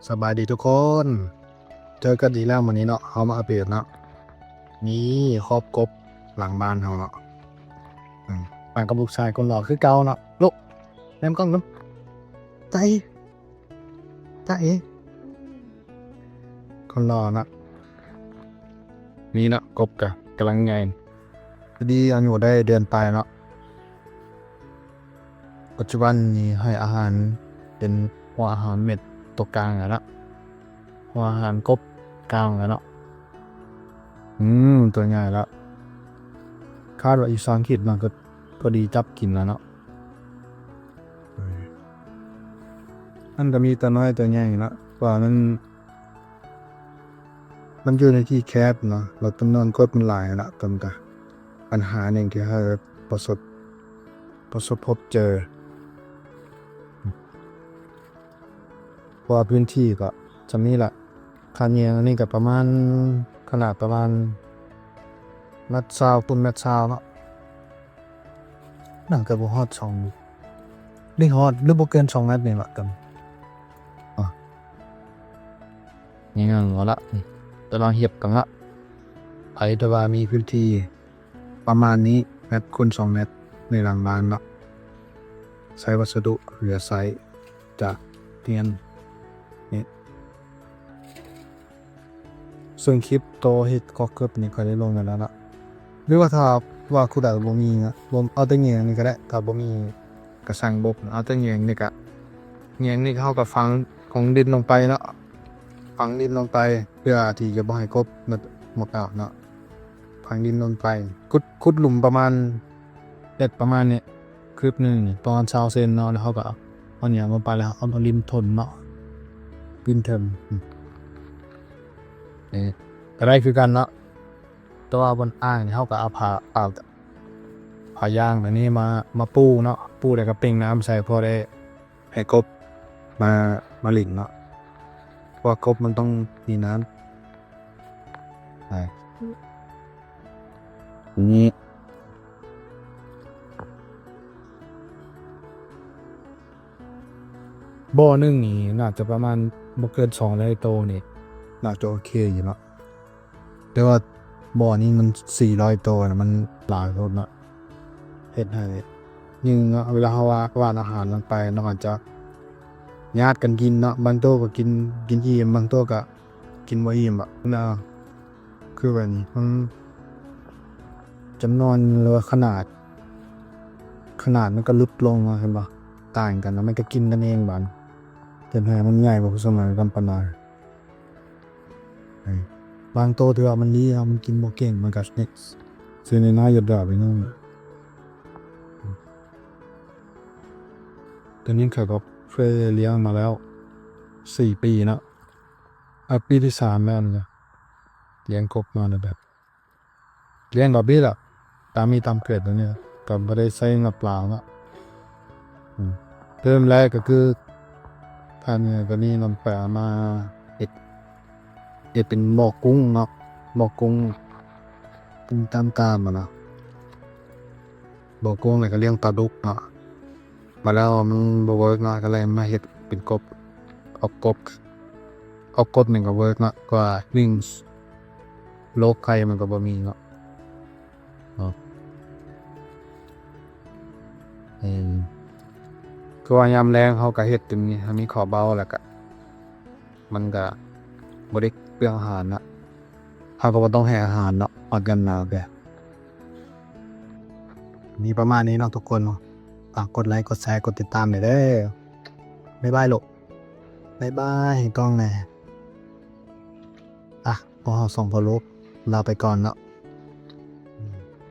ສະບາຍດີທຸກຄົນ ເຈີກັນອີກແລ້ວມື້ນີ້ເນາະ ເຮົາມາອັບເດດເນາະ. ນີ້ຄອກກົບຫຼັງບ້ານເຮົາເນາະ ອືມ ມາກັບລູກຊາຍຄົນຫຼໍ່ຄືເກົ່າເນາະ. ລູກ ແນມກ້ອງດູ ຕາເອ ຕາເອ ຄົນຫຼໍ່ເນາະ. ນີ້ເນາະ ກົບກະກຳລັງໃຫຍ່ ພໍດີອາຍຸໄດ້ເດືອນປາຍເນາະ. ປັດຈຸບັນນີ້ໃຫ້ອາຫານເປັນຫົວອາຫານເມັດໂຕກາງແລ້ວເນາະ ຫົວອາຫານກົບກາງແລ້ວເນາະ. ອືມ ຕົວໃຫຍ່ລະ ຄາດວ່າອີກສອງທິດມັນກະພໍດີຈັບກິນແລ້ວເນາະ. ມັນກະມີຕົວນ້ອຍຕົວໃຫຍ່ເນາະ ເພາະວ່າມັນ ມັນຢູ່ໃນທີ່ແຄບເນາະ ແລ້ວຈຳນວນກົບມັນຫຼາຍຫັ້ນລະ ກໍມີແຕ່ ບັນຫາໜຶ່ງທີ່ເຮົາປະສົບ ປະສົບພົບເຈີ ເພາະວ່າພື້ນທີ່ກໍສ່ຳນີ້ລະ. ຄາດແຍງອັນນີ້ກໍປະມານ ຂະໜາດປະມານແມັດຊາວຄູນແມັດຊາວເນາະ ໜ້າຈະບໍ່ຮອດສອງ ຫຼືຮອດ ຫຼືບໍ່ເກີນສອງແມັດນີ້ລະກັນ. ອາ ຍັງເອົາລະ ກຳລັງຮຽບກັນລະ ໃຜແຕ່ວ່າມີພື້ນທີ່ ປະມານນີ້ ແມັດຄູນສອງແມັດ ໃນຫຼັງບ້ານເນາະ ໃຊ້ວັດສະດຸເຫຼືອໃຊ້ຈາກເຮືອນນີ້. ເຊິ່ງຄລິບໂຕເຮັດຄອກກົບນີ້ຂ້ອຍໄດ້ລົງໄວ້ແລ້ວເນາະ ຫຼືວ່າຖ້າວ່າຜູ້ໃດບໍ່ມີນະ ບໍ່ ເອົາແຕ່ແຍງນີ້ກະໄດ້ ຖ້າບໍ່ມີກະຊ່າງບົກ ເອົາແຕ່ແຍງນີ້ກະ ແຍງນີ້ເຮົາກະຝັງ ຝັງດິນລົງໄປເນາະ ຝັງດິນລົງໄປ ເພື່ອທີ່ຈະບໍ່ໃຫ້ກົບໝົດ ໝົດອອກເນາະ. ຝັງດິນລົງໄປ ຂຸດ ຂຸດຫຼຸມປະມານ ເຮັດປະມານນີ້ ຄືບໜຶ່ງປະມານຊາວເຊັນເນາະ ແລ້ວເຮົາກະເອົາຫຍັງລົງໄປ ແລ້ວເອົາລິ້ມທົ່ມເນາະ ລິ້ມເທິງ ອືມ ນີ້ກະໄດ້ຄືກັນເນາະ. ແຕ່ວ່າບ່ອນອ່າງນີ້ເຮົາກະເອົາຜ້າ ຜ້າ ຜ້າຢາງອັນນີ້ມາ ມາປູເນາະ ປູແລ້ວກະເປັ່ງນ້ຳໃສ່ ພໍໄດ້ ໃຫ້ກົບມາ ມາຫຼິ້ນເນາະ ເພາະວ່າກົບມັນຕ້ອງມີນ້ຳ. ນີ້ ບໍ່ໜຶ່ງນີ້ໜ້າຈະປະມານບໍ່ເກີນສອງຮ້ອຍໂຕນີ້ ໜ້າຈະໂອເຄຢູ່ເນາະ. ແຕ່ວ່າບໍ່ນີ້ມັນສີ່ຮ້ອຍໂຕນະ ມັນຫຼາຍໂພດເນາະ ເຮັດໃຫ້ຍິງເນາະ ເວລາເຮົາວ່າ ຫວ່ານອາຫານລົງໄປ ມັນອາດຈະຍາດກັນກິນເນາະ ບາງໂຕກະກິນ ກິນອີ່ມ ບາງໂຕກະກິນບໍ່ອີ່ມອະ ຄືແບບນີ້ ມັນຈຳນວນ ຫຼືວ່າຂະໜາດ ຂະໜາດມັນກະຫຼຸດລົງເນາະ ເຫັນບໍ່ ຕ່າງກັນ ແລ້ວມັນກະກິນກັນເອງບາດນີ້ ເຮັດໃຫ້ມັນໃຫຍ່ບໍ່ຄືສະໄໝກ່ອນປານໃດ. ເອີ ບາງໂຕທີ່ວ່າມັນລີ້ເນາະ ມັນກິນບໍ່ເກັ່ງ ມັນກະເຮັດ ຊື້ນ້ອຍໆ ຢອດໆ ໄປໜຶ່ງ. ໂຕນີ້ຂ້ອຍກະເຄີຍລ້ຽງມາແລ້ວສີ່ປີເນາະ ເອົາປີທີສາມແລ້ວນີ້ນະ ລ້ຽງກົບມາແບບ ລ້ຽງແບບນີ້ລະ ຕາມມີຕາມເກີດແບບນີ້ລະ ກະບໍ່ໄດ້ໃຊ້ເຫຍື້ອປາເນາະ. ອືມ ເລີ່ມແລກກະຄື ທ່ານນີ້ກະນີ້ນຳໄປເອົາມາເຮັດ ເຮັດເປັນບໍ່ກຸ້ງເນາະ ບໍ່ກຸ້ງ ຕາມຕາມຫັ້ນນະ ບໍ່ກຸ້ງ ແລ້ວກະລ້ຽງປາດຸກເນາະ. ມາແລ້ວມັນບໍ່ເວີກເນາະ ກະເລີຍມາເຮັດເປັນກົບ ເອົາກົບ ເອົາກົບນີ້ກະເວີກເນາະ ກວ່າໜຶ່ງໂລກໄຂ້ມັນກະບໍ່ມີເນາະ ເນາະ. ເອີ ຄືວ່າຍາມແລງເຮົາກະເຮັດຕົງນີ້ ເຮົາມີຂໍເບົາ ແລ້ວກະມັນກະບໍ່ໄດ້ເປືອງອາຫານນະ ເຮົາກະບໍ່ຕ້ອງໃຫ້ອາຫານເນາະ ອອກກຳລັງກາຍ. ມີປະມານນີ້ເນາະທຸກຄົນເນາະ ຝາກກົດໄລ ກົດແຊ ກົດຕິດຕາມແດ່ເດີ. ບາຍບາຍລູກ ບາຍບາຍໃຫ້ກ້ອງແດ່. ອ່ະ ພວກເຮົາສອງພໍ່ລູກລາໄປກ່ອນເນາະ